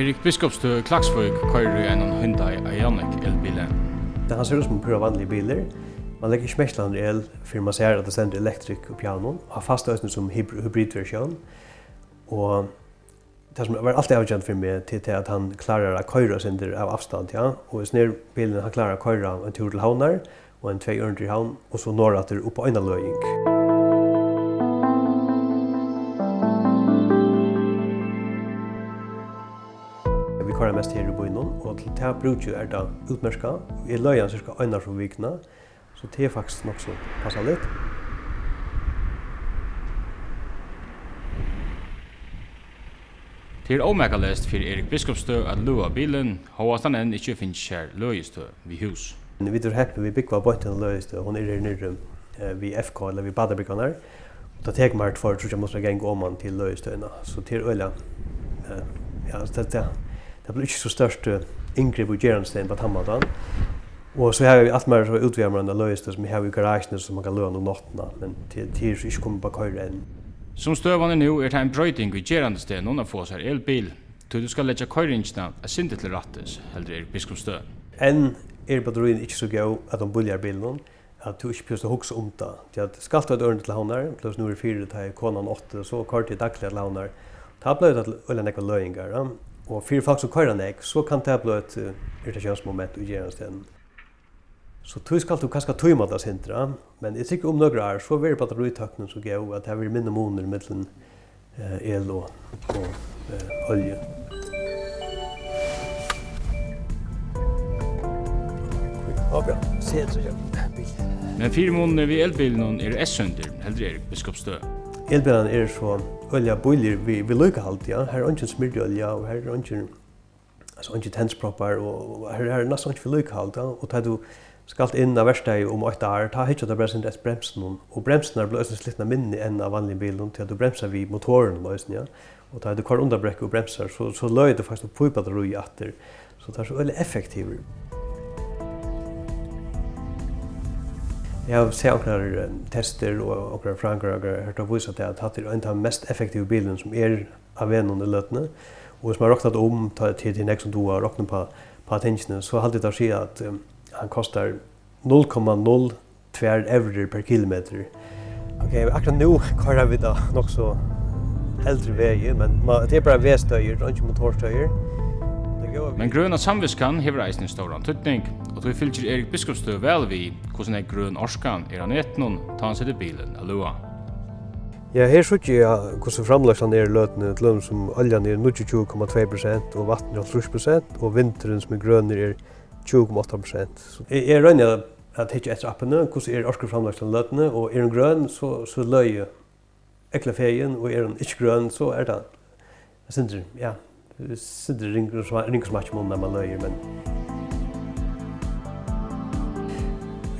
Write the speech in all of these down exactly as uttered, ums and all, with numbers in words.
Erik Biskupsstøð, Klaksvík, koyrir í einum Hyundai Ioniq elbili. Tað kann sær út sum púra vanligir bilir. Man leggur ikki merki til, hann er el, fyrr enn man sær, at tað stendur Electric uppi á honum. Hann fæst eisini sum hybr-, hybridversjón. Og tað, sum var alt avgerandi fyri meg, til tað, at hann klárar at koyra eitt sindur av avstand, ja. Og hesin her bilurin, hann klárar at koyra ein túr til Havnar, og ein tvey ørindi í Havn, og so norðuraftur upp á eina løðing. Vit koyra mest her í býnum, og til tað brúki eg, er tað útmerkað. Eg løði hann cirka eina ferð um vikuna, so tað er faktiskt nokk so passaligt. Tað er ómakaleyst fyri Erik Biskupsstøð at løða bilin, hóast hann enn ikki hevur fingið sær løðistøð við hús. Vit eru hepnir, vit búgva beint við løðistøð. Hon er her niðri, eh, við F K, ella við bátabrúgvarnar. Og tað tekur mær tveir, tríggjar minuttir at ganga oman til løðistøðina. So tað er øgiliga, eh, ja, tað, tað, tað blívur ikki so stórt, eh, inngrip í gerandisdagin á tann mátan. Og so havi eg alt meira so útvigaðar eina løðistøð, sum eg havi í garasjuni, sum man kann løða um náttina, men tað, tað er so ikki komið upp at koyra enn. Sum støðan er nú, er tað ein broyting í gerandisdegnum at fáa sær elbil, tí tú skalt leggja koyringina eitt sindur til rættis, heldur Erik Biskupsstøð. Enn eru batteríini ikki so góð at teimum bíligaru bilunum, at tú ikki behøvir at hugsa um tað. Tí at skalt tú eitt ørindi til Havnar, til dømis nú í fjør, tá ið konan átti, so koyrdi eg dagliga til Havnar. Tá bleiv tað til øgiliga nógvar løðingar, ja. Og fyri fólk, sum koyra nógv, so kann tað blíva eitt, eh, irritatiónsmoment í gerandisdegnum. So tí skalt tú kanska tíma tað eitt sindur, ja. Men eg trúgvi, um nøkur ár, so verður batteritøknin so góð, at tað verður minni munur millum, eh, el og, og, eh, olju. Opa, ja. Men fyrimunirnir við elbilunum eru eyðsýndir, heldur Erik Biskupsstøð. Elbilarnir eru so øgiliga bíligir við, viðlíkahald, ja. Har er eingin smyrjiolja, og har er eingin, altso, eingin tendsproppar, og, og har, har er næstan einki viðlíkahald, ja. Og tá tú skalt inn á verkstaðið um eitt ár, tá hyggja teir bara eitt sindur eftir bremsunum, og bremsurnar blíva eisini slitnar minni enn á vanligum bilum, tí at tú bremsar við motorinum eisini, ja. Og tá tú koyrir undan brekku og bremsar, so, so løðir tú faktiskt upp í batteríið aftur. So tað er so øgiliga effektivt. Eg havi sæð onkrar, eh, testir og onkrar frágreiðingar, eg havi hoyrt vísa til, at hatta er ein av teimum mest effektivu bilunum, sum er á vegnum í løtuni. Og hvis man roknar tað um, tá, til, til nógv sum duga at rokna upp á, upp á tingini, so haldi eg, tað siga, at, um, hann kostar null komma null tvær evrur per kilometur. Ok, akkurát nú koyra vit á nokk so eldri vegi, men ma-, tað er bara vegstøðir, einki motorstøðir. Tað góða við Men grøna samvitskan hevur eisini stóran týdning, og tí fylgir Erik Biskupsstøð væl við, hvussu nógv grøn orka er á netinum, tá hann setir bilin at løða. Ja, her síggi eg, hvussu framleiðslan er í løtuni, til dømis um oljan er níggjuogtjúgu komma tvey prosent og vatn er hálvtrýss prosent og vindurin, sum er grønur, er tjúgu komma átta prosent. So eg, eg royni at, at hyggja eftir appini, hvussu er orkuframleiðslan í løtuni, og er hon grøn, so, so løði eg fegin, og er hon ikki grøn, so er tað eitt sindur, ja, eitt sindur ringur sma-, ringur smakkur í munnin, at man løðir, men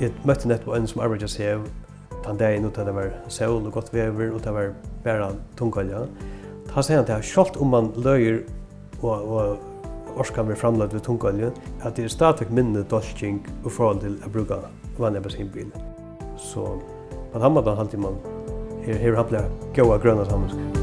eg møtti nettupp ein, sum arbeiðir hjá SEV, tann dagin, og tá tað var sól og gott veður, og tað var bara tungolja, tá segði hann tað, sjálvt um man løðir og, og orkan verður framleidd við tungolju, at tað er stadigvæk minni dálking í forhold til at brúka vanligan bensinbil. So á tann mátan haldi eg, man her, hevur havt góða grøna samvitsku.